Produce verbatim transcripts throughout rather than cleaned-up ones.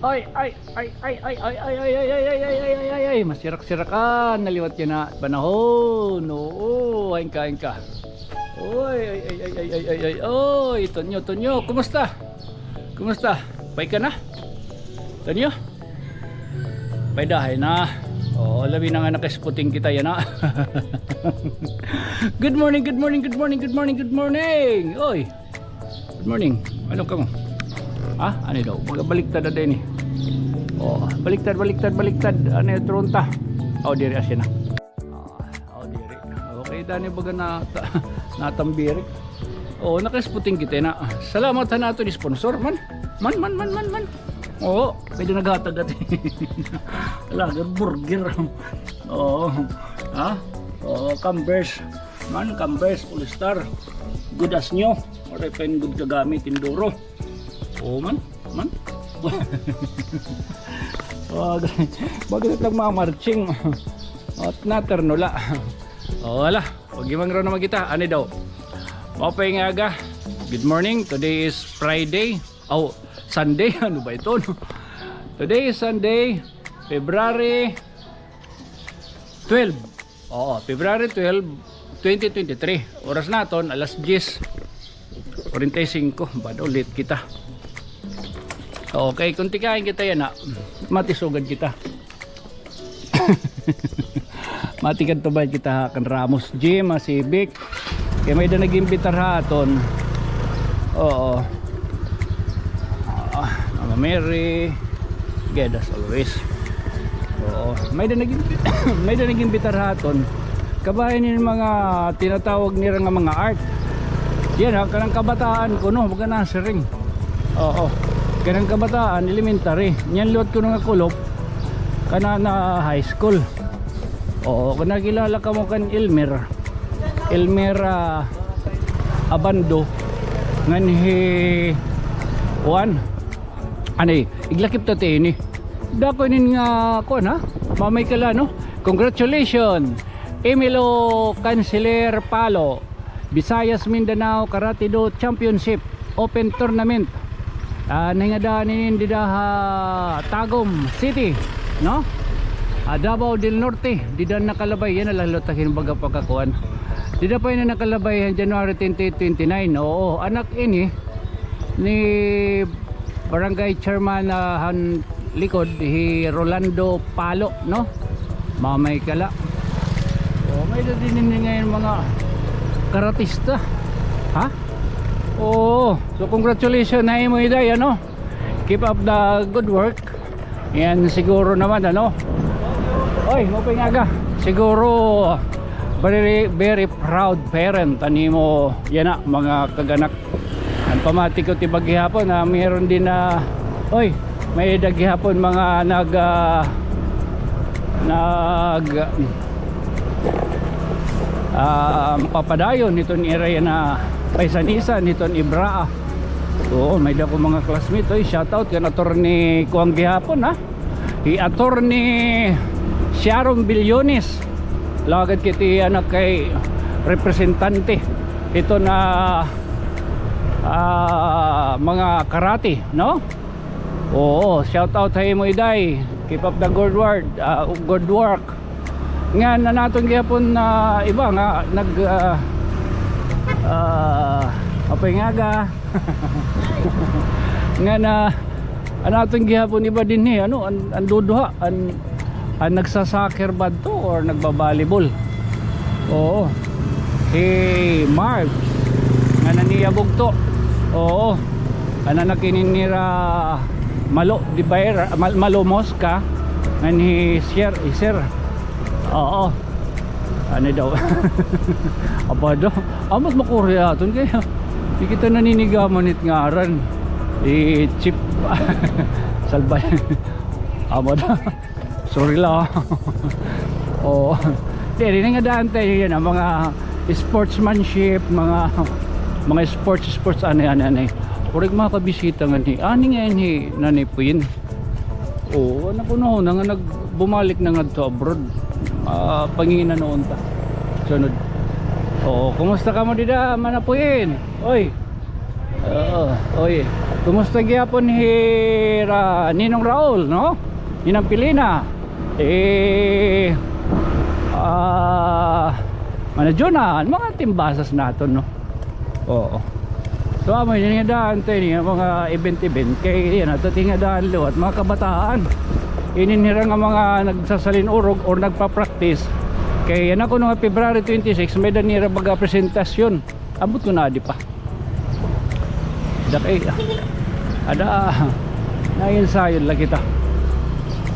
Ay, ay, ay, ay, ay, ay, ay, ay, ay, ay, ay, ay, ay, ay, ay, ay, masirak-sirakan na liwat yana panahon. Oo, hain ka, hain ka. Oy, ay, ay, ay, ay, ay, ay, oy, Tonyo, Tonyo, kumusta? Kumusta? Pay ka na? Tonyo? Pay dahay na. Oo, labi na nga naka-spooting kita yana. Good morning, good morning, good morning, good morning, good morning. Oy. Good morning. Ano ka mo? Ha? Ano daw? Magabaliktad na din eh. Oh, baliktad, baliktad, baliktad. Ano yung tronta? Oh, diri asya na. Oh, oh, diri. Okay, dani baga na, natambirik. Oh, naka-spooting kita na. Salamat ha nato ni sponsor, man. Man, man, man, man, man. Oo, pwede naghatag ati. Lager burger. Oo. Ha? Oo, Converse. Man, Converse, All Star. Good as new. Waray pa in good kagamit, induro. Oo man, man. Bagay, bagay sa tagmamarching. At naterno la. O, wala. Pag-imangro naman kita, ani daw. Maupay nga aga. Good morning. Today is Friday. Oh, Sunday. Ano ba ito? Today is Sunday, February twelve. Oo, February twelve, twenty twenty-three. Oras naton, alas diyes. Kwarenta y singko. Bado, late kita. Okay, kung tikain kita yana, matisugad kita. Matikad to ba kita ha kan Ramos Gym, ha Civic. Kay may da nag-imbitar ha aton. Oo. Ah, Mama Mary, guide us always. Oo. May da nag-, may da nag-imbitar ha aton. Kabahin yung mga tinatawag nila nga mga art. Yan ha, kanang kabataan ko, no, baga na siring. Oo. Kanang kabataan, elementary. Yan liwat ko nga kulop. Kana na high school. Oo, kung nakilala ka mo kan Elmer. Elmer, ah, Abando. Ngan hi Juan. Ani, iglakip ta ti ini. Dako inin nga, kuan ha? Mamay ka la, no? Congratulations, Emilio Canciller Palo. Visayas Mindanao Karate Do Championship Open Tournament. Ah, nahingadaan inin dida ha Tagum City, no? Ah, Davao del Norte, dida nakalabay, yana la liwat hin baga pagkakuan. Dida pa ini nakalabay han January twenty twenty-nine. Oo, anak ini ni Barangay Chairman, ah, han likod, hi Rolando Palo, no? Mamay ka la. Oh, may da din ini ngayon mga karatista. Ha? Oo. So, congratulations ha imo, Iday, ano? Keep up the good work. Yan, siguro naman, ano? Oy, maupay nga aga. Siguro, very, very proud parent an imo yana, mga kag-anak. An pamati ko ti ba gihapon, ah, meron din na, oy, may-ada gihapon mga nag, ah, nag, ah, magpapadayon hiton ira yana paisanisan hiton Ibraa. Oo, may-ada ko mga classmate. Oy, shout out kan attorney kuan gihapon, ha? Hi Attorney Sharon Billones. Lagad kay ti anak kay representante hiton, ah, mga karate, no? Oo, shout out ha imo, Iday. Keep up the good work, ah, good work. Ngan an aton gihapon na iba nga nag, ah, ah, maupay nga aga. Ngan an aton gihapon iba dinhi, ano, an, an duduha, an, an nagsa-soccer ba adto or nagba-volleyball? Oo. Hi Marv, ngan an iya bugto. Oo. An anak ini nira Malo Dibayra, Mal-, Malo Mosca, ngan hi Sir, hi Sir. Oo. Ano daw? Aba daw. Amos makurya aton kay di kita naninigaman it ngaran. I-chip. Salbay. Aba daw. Sorry la. Oo. Di, di nga daan tayo yana, mga sportsmanship, mga, mga sports, sports, ano, ano, ano. Urig mga kabisita nga ni, ani nga ni Nanay Puyin. Oo, anak ko na ho, na nga nag-, bumalik na ngadto abroad. Ah, pangina noon ta. Sunod. Oo, kumusta kamo dida, Mana Puyin? Oy. Oo, oy. Kumusta gihapon hira Ninong Raul, no? Ninang Pilina. Eh, ah, Mana Juna, mga timbasas naton, no? Oo. So, amo ini nga daan, ito ini nga mga event-event. Kay, yan, ato ini nga daan liwat, mga kabataan. Inin hira nga mga nagsasalin-urog or nagpa-practice. Kay, yan ako, nga February twenty-six, may-ada nira baga presentasyon. Ambot kon adi pa. Ada kay, ada, nag-ensayo la kita.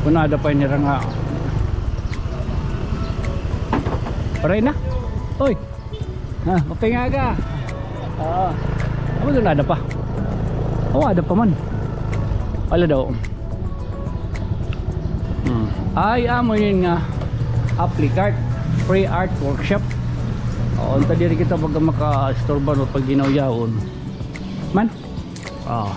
Kon ada pa ini hira nga. Pareho na. Oy. Ha, maupay nga aga. Oo. Ambot kon ada pa. Oo, ada pa man. Wala daw. Hmm. Ay, amo ini nga Applicart Free Art Workshop. Oo, unta diri kita baga makaistorba o pagginawyaon. Man? Oh.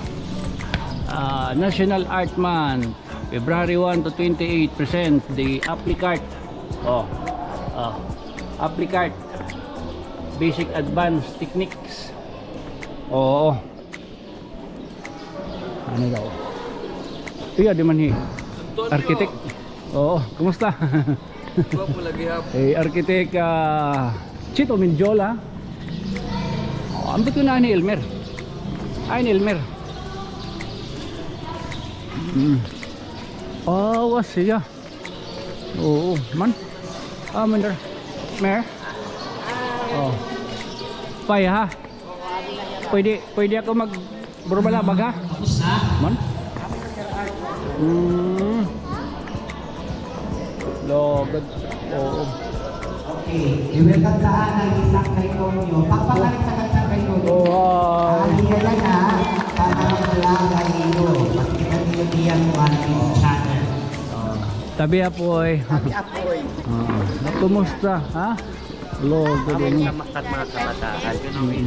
Ah, National Art Month, February one to twenty-eight, present the Applicart. Oh. Oh. Applicart. Basic Advanced Techniques. Oo. Ano daw? Iya, di man hi Antonio. Architect. Oo, kumusta? Gwapo lagi hapon. Eh, Architect, ah, Chito Mendiola. Oh, ambot ko na ni Elmer. Ay, ni Elmer. Mm. Oh, was siya. Oo, man. Ah, man der. Mer? Oh. Pay, ha? Pwede, pwede ako mag-burbalabag, ha? Man? Mm. Logod. Oo. Okay. I-welcome ta an isang kay Tonyo. Pakpakan an isang kay Tonyo. Oh, hi. Ay, yan na. Para mag-vlog kayo. Pakita niyo diyan kung ano yung channel. Tabi, Apoy. Tabi, Apoy. Oo. Kumusta, ha? Hello, good evening. Mga kama-, mga kabataan.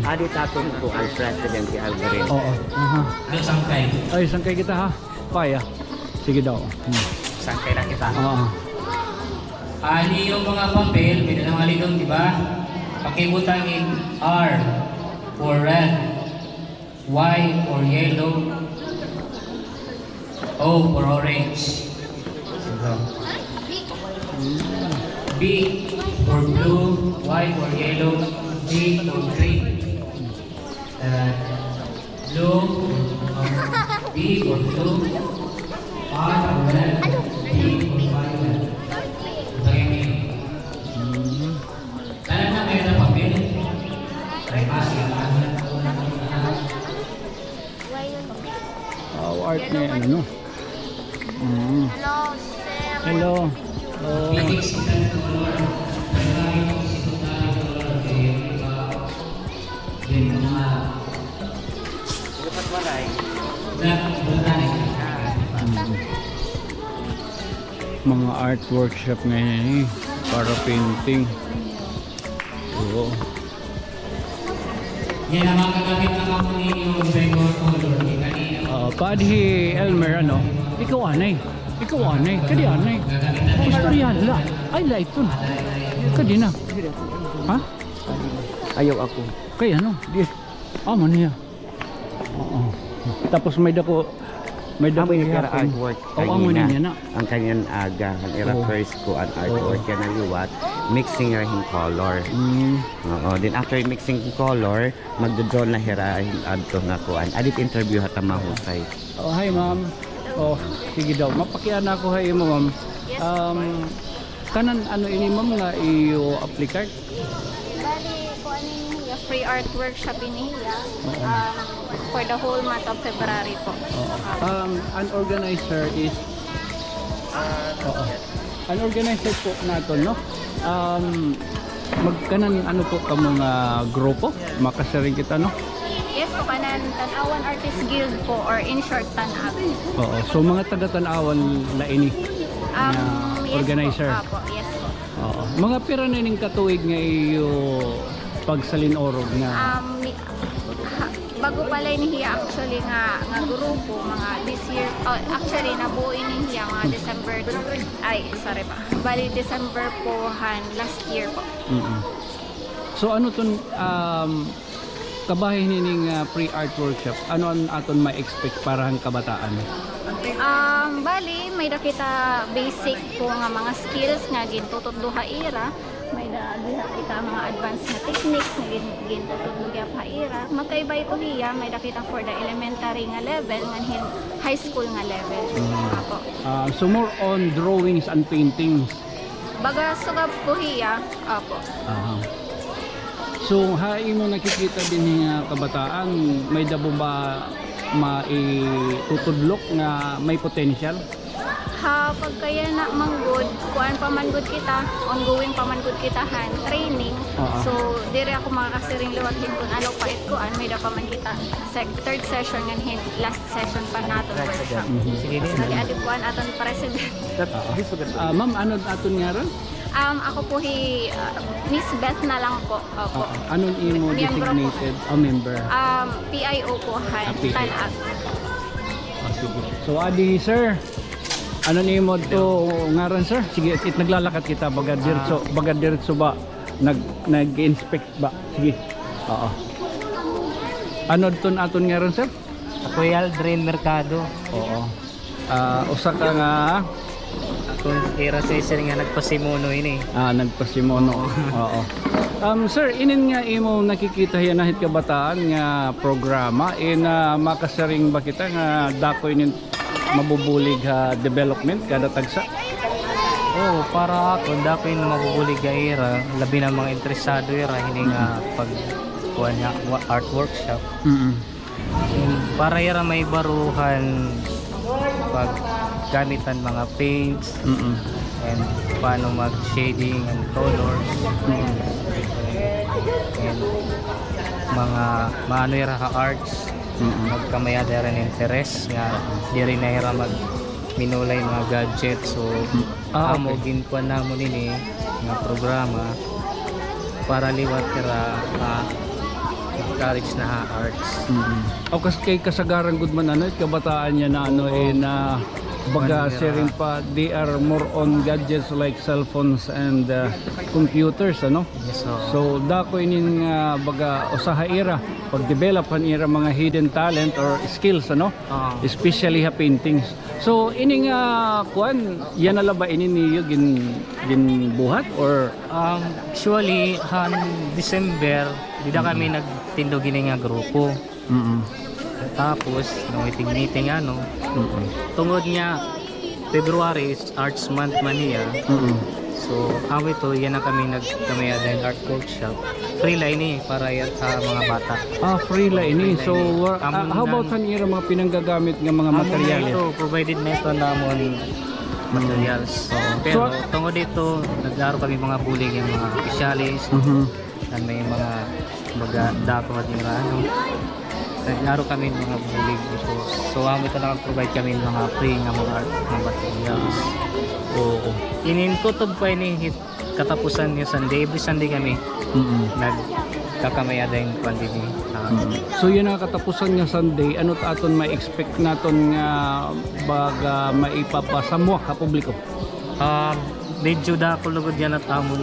Adi it aton kuan, Presidente Algarin. Oo. Aha. Ano, sangkay? Ay, sangkay kita, ha? Paya. Sige daw. Hmm. Sangkay na kita. Oo. Ani iyo mga papel, may-ada nga lidong, di ba? Pakibutang hin R for red. Y for yellow. O for orange. B for blue. Y for yellow. G for green. Uh, blue. B for blue. R for red. B for violet. Butangin niyo. Tanan na kay na papel. Ay, mas, yan. Wow, art na yan, ano? Mm. Hello, sir. Hello. Oh. Mm. Mga art workshop ngayon, eh, para painting. Oo. Yan ang mga gamit na kamo ninyo, vendor color. Kanina. Ah, paadhi Elmer, ano? Ikaw anay. Ikaw anay. Kadi anay. Istorya la. Ay, la iton. Kadi na. Ha? Ayaw ako. Kay ano? Di. Ah, man niya. Oo. Tapos may-ada ko, may-ada ko ira artwork. Oo, amo kanina. Niya na. An kanan aga, an ira first kuan artwork yana liwat, mixing hira hin color. Mm. Oo, then after mixing hin color, magdo-draw na hira hin adto nga kuan. Adi it interview ha ta mahusay. Oh, hi, ma'am. Oh, sige daw. Mapakiana ako ha imo, ma'am. Yes, of course. Um, kanan ano ini, ma'am, nga iyo applicard? Bali, kuan ini hiya, free art workshop ini hiya. Oo. Um, for the whole month of February po. Oo. Um, an organizer is, oo. An organizer po naton, no? Um, magkanan ano po kamo nga grupo? Makasiring kita, no? Yes po, kanan Tanauan Artist Guild po, or in short, Tanab. Oo. So, mga taga Tanauan la ini nga organizer? Um, yes po. Apo, yes po. Oo. Mga pira na ining katuig nga iyo pagsalin-urog nga? Um, mi-, ha, bag-o pa la ini hiya actually nga, nga grupo, mga this year, oh, actually, nabuo ini hiya mga December, ay, sorry pa. Bali, December po han last year po. Mm-mm. So, ano ton, um, Kabahin hini nga free art workshop, ano an aton ma-expect para han kabataan? Um, bali, may-ada kita basic po nga mga skills nga gintutudlo ha ira. May-ada gihap kita mga advanced nga techniques nga gin-, gintutudlo gihap ha ira. Magkaiba ito hiya, may-ada kita for the elementary nga level, ngan hin high school nga level. Mm. Apo. Ah, so more on drawings and paintings. Baga sugad po hiya, apo. Aha. So, ha imo nakikita dinhi nga kabataan, may-ada ba maitutudlok nga may potential? Ha pagkayana man gud, kuan pa man gud kita, ongoing pa man gud kita han training. Oo. So, diri ako makakasiring liwat hin kun ano pa it kuan, may-ada pa man kita sec-, third session ngan hin last session pa naton workshop. Mhm. Sige, sige. Adi-adi po an aton president. Ah, ma'am, ano aton ngaran? Um, ako po hi, ah, Miss Beth na lang po. Opo. Ah, ano an imo designated, ah, member? Um, P I O po, han, ah, P I O. Talag. Ah, sige. So, adi, sir, ano an imo to ngaran, sir? Sige, it, naglalakad kita, baga diretso, baga diretso ba? Nag, nag-inspect ba? Sige. Oo. Ano to an aton ngaran, sir? Ako hi Aldrin Mercado. Oo. Ah, usa ka nga, ako, ira sir nga nagpasimuno ini. Ah, nagpasimuno. Oo. Um, sir, inin nga imo nakikita hiya na hit kabataan nga programa, in, ah, makasiring ba kita nga dako inin mabubulig ha development kada tagsa? Oo, para akon, dako inin mabubulig ha ira, labi na mga interesado ira hini nga pag, kuan nga, wa-, art workshop. Mm. Para ira may baro han paggamit han mga paints, mm, and paano mag-shading and colors, mm, and mga maano ira ha arts, mm, magkamay-ada ira hin interes nga diri na ira magminulay mga gadget. So, mm. Ah, amo, okay. Ginkuan namon ini nga programa para liwat ira, ah, encourage na ha arts. Mm. O, kas-, kay kasagaran gud man, ano, it kabataan yana, ano, eh, na baga siring pa, they are more on gadgets like cell phones and, uh, computers, ano? Yes, oo. So, dako inin nga baga usa ha ira pag-develop han ira mga hidden talent or skills, ano? Oo. Especially ha paintings. So, ini nga, kuan, yana la ba ini niyo gin-, ginbuhat or? Um, actually, han December, dida kami nagtindog ini nga grupo. Mm. Tapos, no, meeting-meeting, ano. Mm. Tungod nga February is Arts Month man hiya. Mm. So, amo ito, yana kami nagkamay-ada hin art workshop. Free la ini para ha mga bata. Ah, free la ini. So, how about han ira mga pinanggagamit nga mga materials? Ito, provided na ito namon materials. Oo. Pero tungod dito, nag-aro kami mga bulig nga mga opisyalis. Mhm. Kan may mga, mga dako at mga ano. Nag-aro kami mga bulig dito. So, amo ito, nakaprovide kami mga free nga mga, mga materials. Oo. Inin kutob pa ini hit katapusan nga Sunday. Every Sunday kami nagkakamay-ada hin kuan dinhi. Ah. Mm. So, yana nga katapusan nga Sunday, ano it aton ma-expect naton nga baga maipapasamwak ha publiko? Ah, medyo dako lugod yana it amon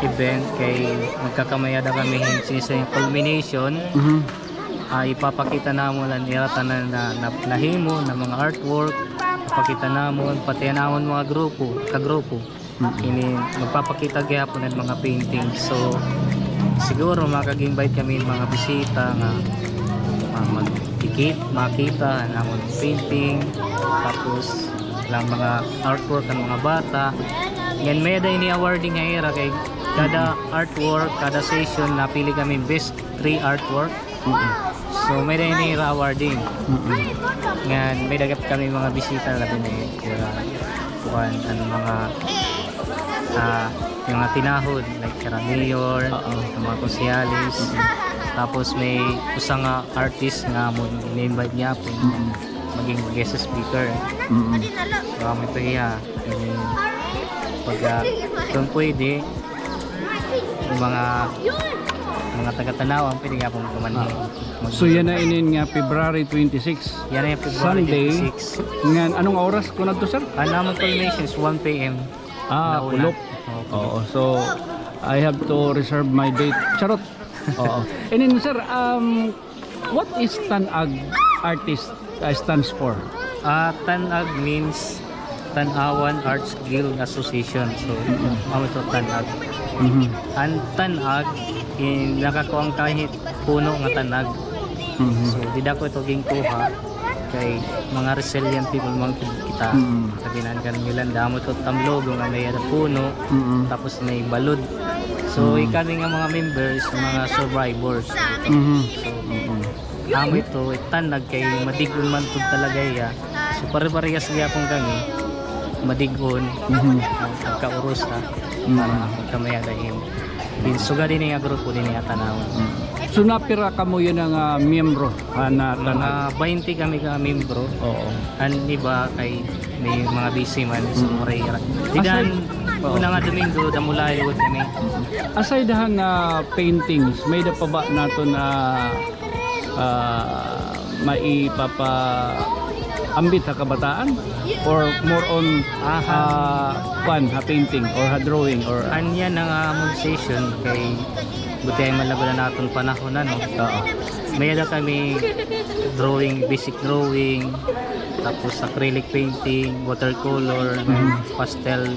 event kay magkakamay-ada kami hin sini nga culmination. Mhm. Ah, ipapakita namon an ira tanan na, na, nahimo na mga artwork. Ipapakita namon pati an amon mga grupo, kagrupo. Mm. Ini magpapakita gihapon hin mga painting. So, siguro makag-invite kami hin mga bisita nga, ah, magkikit-, makita an amon painting, tapos an mga artwork han mga bata. Ngan may-ada ini awarding nga ira kay kada artwork, kada session, napili kami best three artwork. Mm-mm. So, may-ada ini ira awarding. Mm-mm. Ngan may-ada gihap kami mga bisita, labi na ira, kuan, an mga, ah, mga tinahod, like, ira mayor, an mga konsehalis. Mm-mm. Tapos may usa nga artist nga amon in-invite gihapon, mm, maging guest speaker. Mm-mm. So, amo ito hiya. Ini, pag, ah, kun pwede, mga, mga taga-Tanauan, pwede gihapon kumanhi. Ah. So, yana inin nga February twenty-six. Yana nga February twenty-six. Sunday. Ngan, anong oras kun adto, sir? An amon culmination is one P M. Ah, kulop. Oo, kulop. Oo, so, I have to reserve my date. Charot. Oo. And then, sir, um, what is TANAG artist, uh, stands for? Ah, TANAG means Tanauan Arts Guild Association. So, amo ito TANAG. Mhm. An TANAG, in, nakakuha an kahi puno nga tanag. Mhm. So, dida ko ito ginkuha. Kay mga resilient people man kita. Mm. Sabi na kan Yolanda, amo ito tamlogo nga may puno, mm, tapos may balod. So, mm, kami nga mga members, mga survivors. Mhm. So, mm, amo ito, tanag kay madig-on man ito talaga iya. So, pare-parehas gihapon kami, madig-on, mhm, pagkauros na, mm, para magkamay-ada hin. Sugad ini nga grupo dinhi ha Tanauan. Mm. So, napira kamo yana nga miyembro? Ah, na, mga twenty kami ka miyembro. Oo. An iba kay may mga busy man, so, mm, mura ira. Aside, didan, oo, una nga Domingo, damulay lugod kami. Aside han, ah, paintings, may-ada pa ba naton, ah, ah, maipapaambit ha kabataan? Or more on, ah, kuan, ha painting or ha drawing or anya na nga amon session kay buti ay malabad na naton panahon, ano? Oo. May-ada kami drawing, basic drawing, tapos acrylic painting, watercolor, mhm, pastel,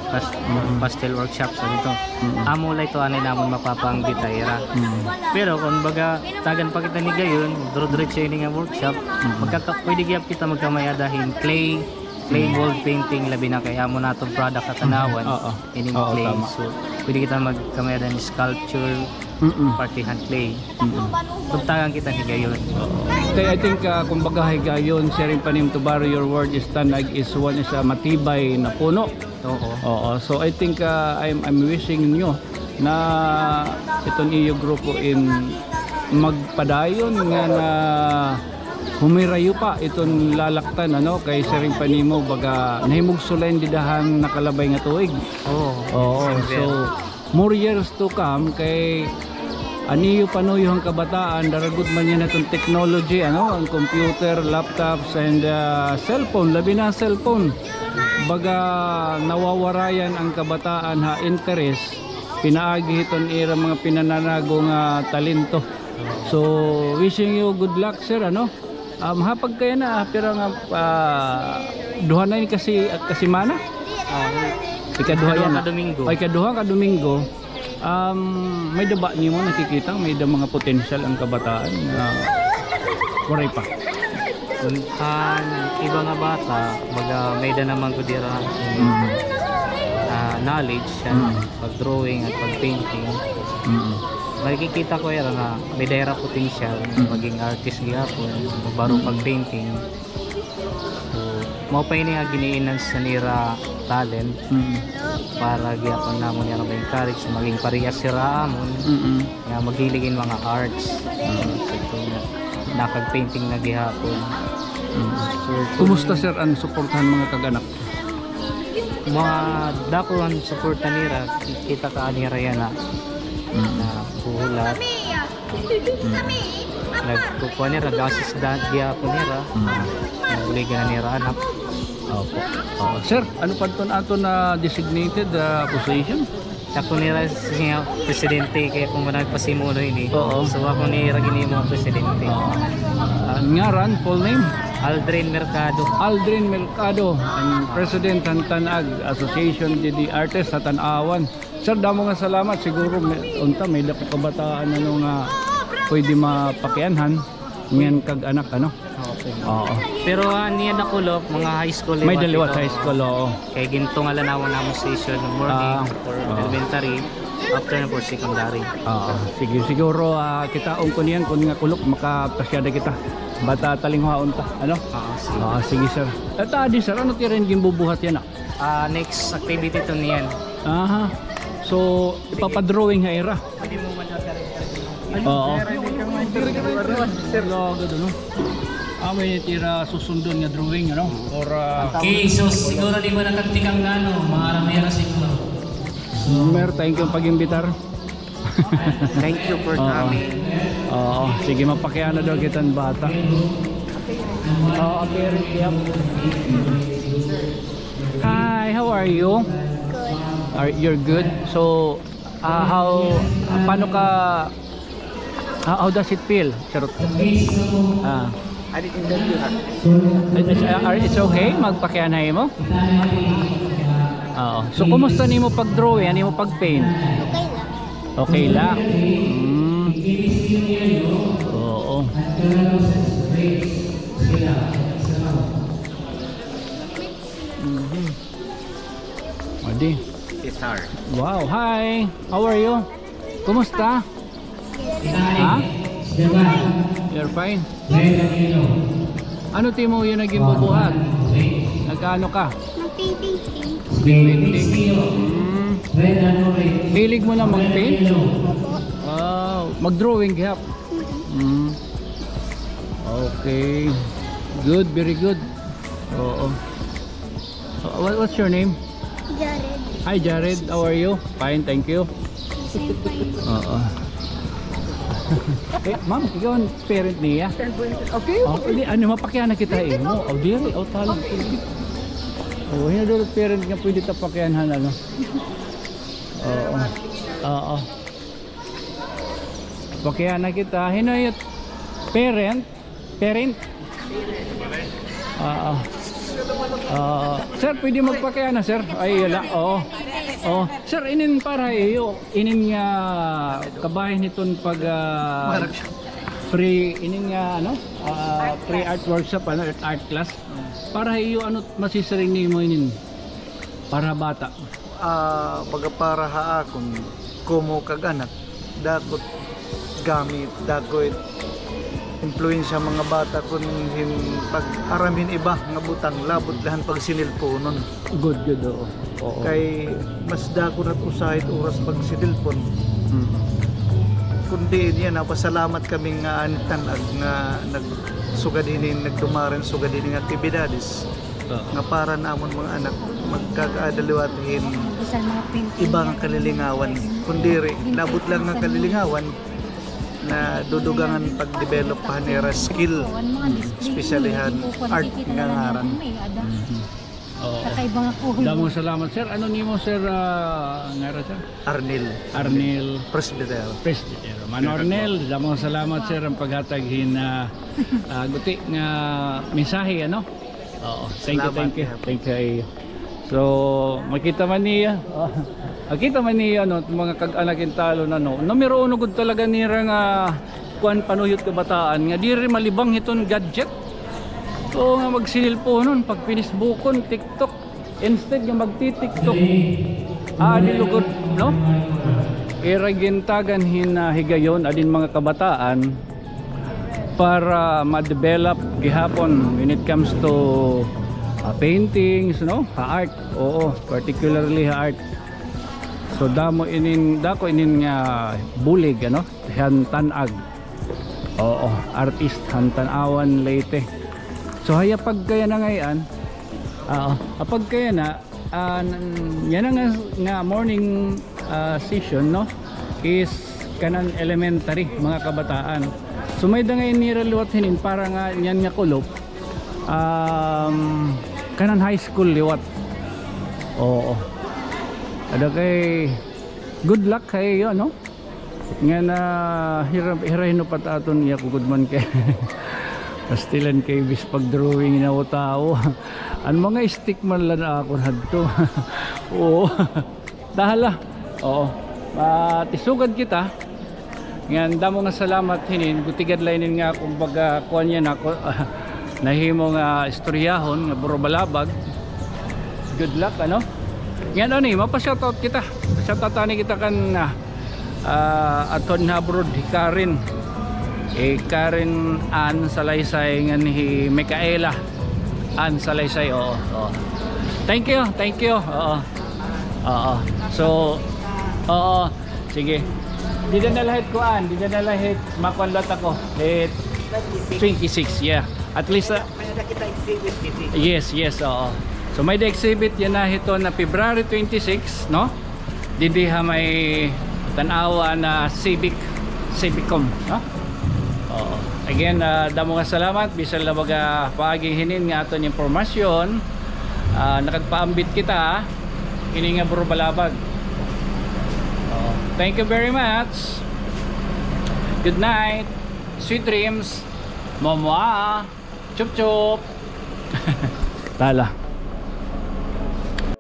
pas-, mm, pastel workshop sa dito. Mm. Amo la ito anay namon mapapaambit ha ira. Mm. Pero kon baga tagan pa kita ni gayon, duro-diretso ini nga workshop, mm, magkaka-, pwede gihap kita magkamay-ada hin clay, clay, mm, mold painting, labi na kay amo naton product ha Tanauan. Oo. Ining, oo, clay. Tama. So, pwede kita magkamay-ada hin sculpture, mm-mm, parte han clay. Mm-mm. Pagtagan kita higayon. Kay I think, ah, kumbaga higayon, sharing pa nim to borrow your word, is TANAG is one is a matibay na puno. Oo. Oo. So I think, ah, I'm, I'm wishing niyo na iton iyo grupo in magpadayon nga na humirayo pa iton lalaktan, ano, kay siring pa nimo, baga nahimugso la in dida han nakalabay nga tuig. Oo. Oo, so, more years to come, kay an iyo panuyo han kabataan, daragod man yana iton technology, ano, an computer, laptops, and, ah, cellphone, labi na cellphone. Baga nawawarayan an kabataan ha interes pinaagi hiton ira mga pinananago nga talento. So, wishing you good luck, sir, ano? Um, ha pagkayana, ah, pira nga, ah, duha na ini kasi, ah, kasimana? Ah, ikaduha yana. Ikaduha ka Domingo. Ay, ikaduha ka Domingo. Um, may-ada ba nimo nakikita, may-ada mga potensyal an kabataan nga waray pa? An iba nga bata, baga may-ada naman gud ira, mm, ah, knowledge, ano, mm, pag-drawing at pag-painting. Mm. Nakikita ko ira nga may-ada ira potensyal, mm, maging artist gihapon, mabaro, mm, pag-painting. So, mao pa ini nga gini-enhance sa nira talent, mm, para gihapon namon nira ma-encourage, maging parehas hira amon, mm, nga maghilig hin mga arts. Mm. So, ito nga, nakag-painting na gihapon. Mm. So, kumusta, sir, an suporta han mga kag-anak? Mga dako an suporta nira, kita ka nira yana, mm, nahuhulat. Mm. Nagkukuha nira, nag-assist da, gihapon nira. Mm. Nagbuligan na nira anak. Opo. Oo. Sir, ano pa iton aton na designated, ah, position? Ako nira siya presidente, kay ako man nagpasimuno ini. Oo. So, ako nira ginhimo presidente. Oo. Ah, ngaran, full name? Aldrin Mercado. Aldrin Mercado, an president han TANAG, Association didi Artists ha Tanauan. Sir, damo nga salamat. Siguro may, unta, may-ada pa kabataan, ano, nga pwede mapakianhan ngan kag-anak, ano? Okay. Oo. Pero, ah, niya nakulop, mga high school liwat. May-ada liwat ito, high school, oo. Kay gintungalan namon an amon session morning, ah, for, oo, elementary, after na for secondary. Oo. Sige, siguro, ah, kitaon ko niyan kon nga kulop, makapasyada kita. Bata talinghaon ta, ano? Oo, sige. Oo, sige, sir. At, ah, di, sir, ano tira in ginbubuhat yana? Ah, next activity to niyan. Aha. So, ipapadrawing ha ira. Oo. Sir, no, gado, no? Ah, may tira susundon nga drawing, ano? Or, ah, okay, so siguro di ba nakagtikang na, ano, mga ramera siguro. So, Mer, thank you pag-imbitar. Thank you for coming. Oo. Sige, mapakiana daw kitan bata. Oo, appearance, yep. Hi, how are you? Good. Are, you're good? So, ah, how, paano ka, How, how does it feel? Charot. Ah. I didn't interview her. It's, uh, it's okay magpakiana ha imo? Oo. So, kumusta nimo pag-drawing? Ano imo pag-paint? Okay lang. Okay lang. Mm. Oo. Mhm. Adi. It's hard. Wow, hi. How are you? Kumusta? Ha? You're fine? Ano it imo yana nga ginbubuhat? Nag-ano ka? Nag-painting. Painting. Mm. Hilig mo na mag-paint? Opo. Wow. Mag-drawing gihap? Mm. Mm. Okay. Good, very good. Oo. Uh, what, what's your name? Jared. Hi, Jared. How are you? Fine, thank you. Same, fine. Oo. Eh, ma'am, ikaw an parent niya? Okay. Oh, hindi, ano, mapakiana kita ha imo. Oh, diri, oh, talo. Oh, hindi, diri parent nga pwede ta pakianhan, ano. Oo. Oo. Pakiana kita. Hino it parent? Parent? Ah, ah. Ah, sir, pwede magpakiana, sir? Ay, wala. Oo. Oh, sir, inin para ha iyo, inin nga kabahin hiton pag, ah, pre, inin nga, ano, ah, pre art workshop, ano, art class. Para ha iyo, ano masisiring nimo inin? Para bata. Ah, baga para ha akon, komo kag anak, dako it gamit, dako it impluwensya mga bata kon hin pag-aram hin iba nga butang, labot la han pagsinilponon. Good, good, oo. Oo. Kay mas dako na it usahay it oras pagsinilpon. Mm. Kon diin yana, pasalamat kami nga an Tan-ag nga nagsugad hini, nagdumaran sugad hini nga aktibidades. Oo. Nga para namon mga anak, magkakaada liwat hin iba nga kalilingawan. Kun diri, labot la nga kalilingawan, nadudugangan pag-develop pa han ira skill, especially han art nga ngaran. Mhm. Oo. Damo nga salamat, sir. Ano nimo, sir, ah, ngaran, sir? Arnel. Arnel. Presbytero. Presbytero. Mano Arnel, damo nga salamat, sir, an paghatag hin, ah, ah, guti nga mensahe, ano? Oo, thank you, thank you. Salamat, sir. Thank you. So, makita man niyo. Makita man niyo, ano, mga kag-anak hin talon, ano. Numero uno gud talaga nira nga kuan, panuyot kabataan nga diri malibang hiton gadget. Oo, nga magsinilponon, pag-Facebookon, TikTok. Instead nga magti-TikTok, ah, adi lugod, no? Ira gintagan hin, ah, higayon, adin mga kabataan para ma-develop gihapon when it comes to, ah, paintings, no? Ha art, oo, particularly ha art. So, damo inin, dako inin nga bulig, ano? Han Tan-ag. Oo, artist han Tanauan, Leyte. So, ha iya pagkayana ngay-an, oo, ha pagkayana, ah, n-, yana nga, nga morning, ah, session, no, is kanan elementary, mga kabataan. So, may-ada ngay-an nira liwat hinin para nga niyan nga kulop, um, kanan high school liwat. Oo. Ada kay, good luck kay iyo, no? Ngan, ah, hira, hira hinupat aton iya ko gud man kay pastilan kay bis pag-drawing na tawo. An mga stick man la na akon hadto. Oo. Tahala. Oo. Matisugad kita. Ngan damo nga salamat hinin. Gutigad la inin nga, kumbaga, kuan niyan ako, nahimo nga istoryahon nga burubalabag. Good luck, ano? Ngan, ani, mapa-shoutout kita. Shoutout ani kita kan, ah, ah, aton ha abroad, hi Karen. Hi Karen Ann Salaysay ngan hi Micaela Ann Salaysay, oo, oo. Thank you, thank you. Oo. Oo. So, oo. Sige. Dida na la hit kuan, dida na la hit makuan la ta ko. Hit twenty-six, yeah. At least, ah, may-ada kita exhibit didi. Yes, yes, oo. So, may-ada exhibit yana hiton February twenty-six, no? Didi ha may Tanauan nga civic, Civicum, no? Oo. Again, ah, damo nga salamat bisan la baga paagi hinin nga aton impormasyon. Ah, nakagpaambit kita, ah, ini nga burubalabag. Oo. Thank you very much. Good night. Sweet dreams. Momoa. Chup chup. Tala.